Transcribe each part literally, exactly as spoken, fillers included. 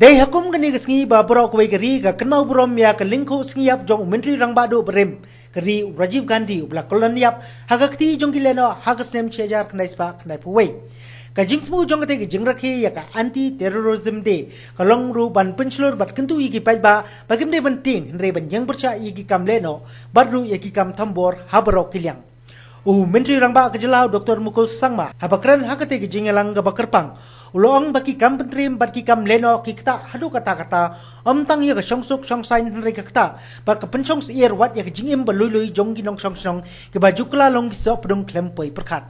Dei ha kum kane ka sngi ba baroh kawei ka ri ka kynmaw burom ïa ka lyngkhuh sngi ïap jong u Myntri Rangbah Duh barim ka ri u Rajiv Gandhi uba la kyllon ïap ha ka kti jong ki lehnoh ha ka snem shi hajar khyndai spah khyndaiphew wei. Ka jingsngew jong kata ka jingrakhe ïa ka Anti Terrorism Day ka long ruh ban pynshlur bad kyntu ïa ki paidbah ba kim dei ban tieng hynrei ban ïeng pyrshah ïa ki kam lehnoh bad ruh ïa ki kam thombor ha baroh ki liang. U Myntri Rangbah ka jylla u Doktor Mukul Sangma haba kren ha kata ka jingïalang kaba kyrpang u la ong ba ki kam pyntriem bad ki kam lehnoh ki ktah haduh katta katta, ym tang ïa ka shongsuk shongsaiñ hynrei ka ktah bad ka pynshong syier wat ïa ka jingim ba lui lui jong ki nongshong shnong kiba ju kylla long ki sohpdeng khlem poi pyrkhat.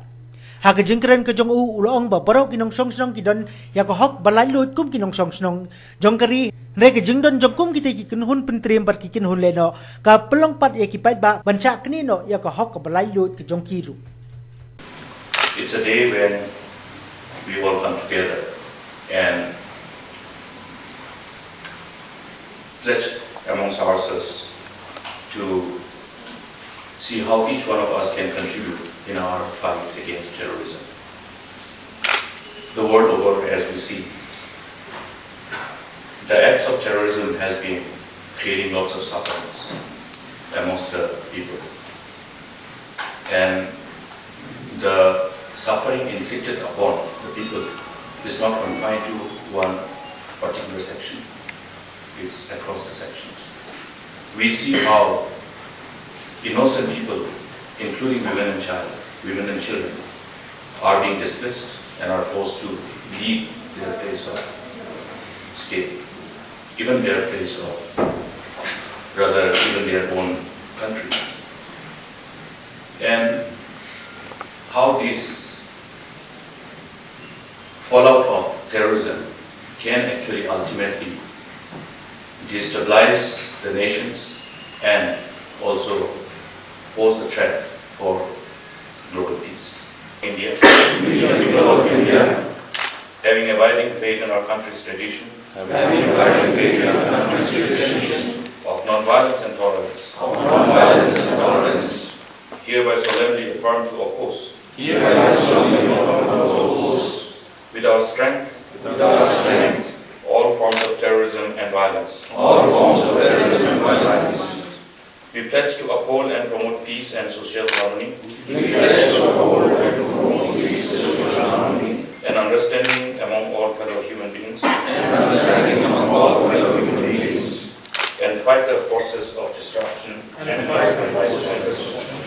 Ha ka jingkren ka jong u u la ong ba baroh ki nongshong shnong ki don ïa ka hok ba laitluid kum ki nongshong shnong jong ka ri, hynrei ka jingdon jong kum kita ki kynhun pyntriem bad ki kynhun lehnoh ka pynlong pat ïa ki paidbah ban shah knieh noh ïa ka hok kaba laitluid ka jong ki ruh. It's a day when we all come together and pledge amongst ourselves to see how each one of us can contribute in our fight against terrorism. The world over, as we see, the acts of terrorism has been creating lots of sufferings amongst the people. And the suffering inflicted upon the people is not confined to one particular section. It's across the sections. We see how innocent people, including women and child, women and children, are being displaced and are forced to leave their place of stay, even their place of, rather, even their own country. And how this fallout of terrorism can actually ultimately destabilize the nations and also pose a threat for global peace. India, the people of India, having abiding faith in our country's tradition, having abiding faith in our country's tradition of non-violence and tolerance, of non-violence and tolerance, hereby solemnly affirm to oppose, hereby solemnly affirm to oppose, with our strength, with our strength, all forms of terrorism and violence, all forms of terrorism and violence. We pledge to uphold and promote peace and social harmony. We pledge to uphold and promote peace and social harmony. And understanding among all fellow human beings. And understanding among all fellow human beings. And fight the forces of destruction. And fight the forces of destruction.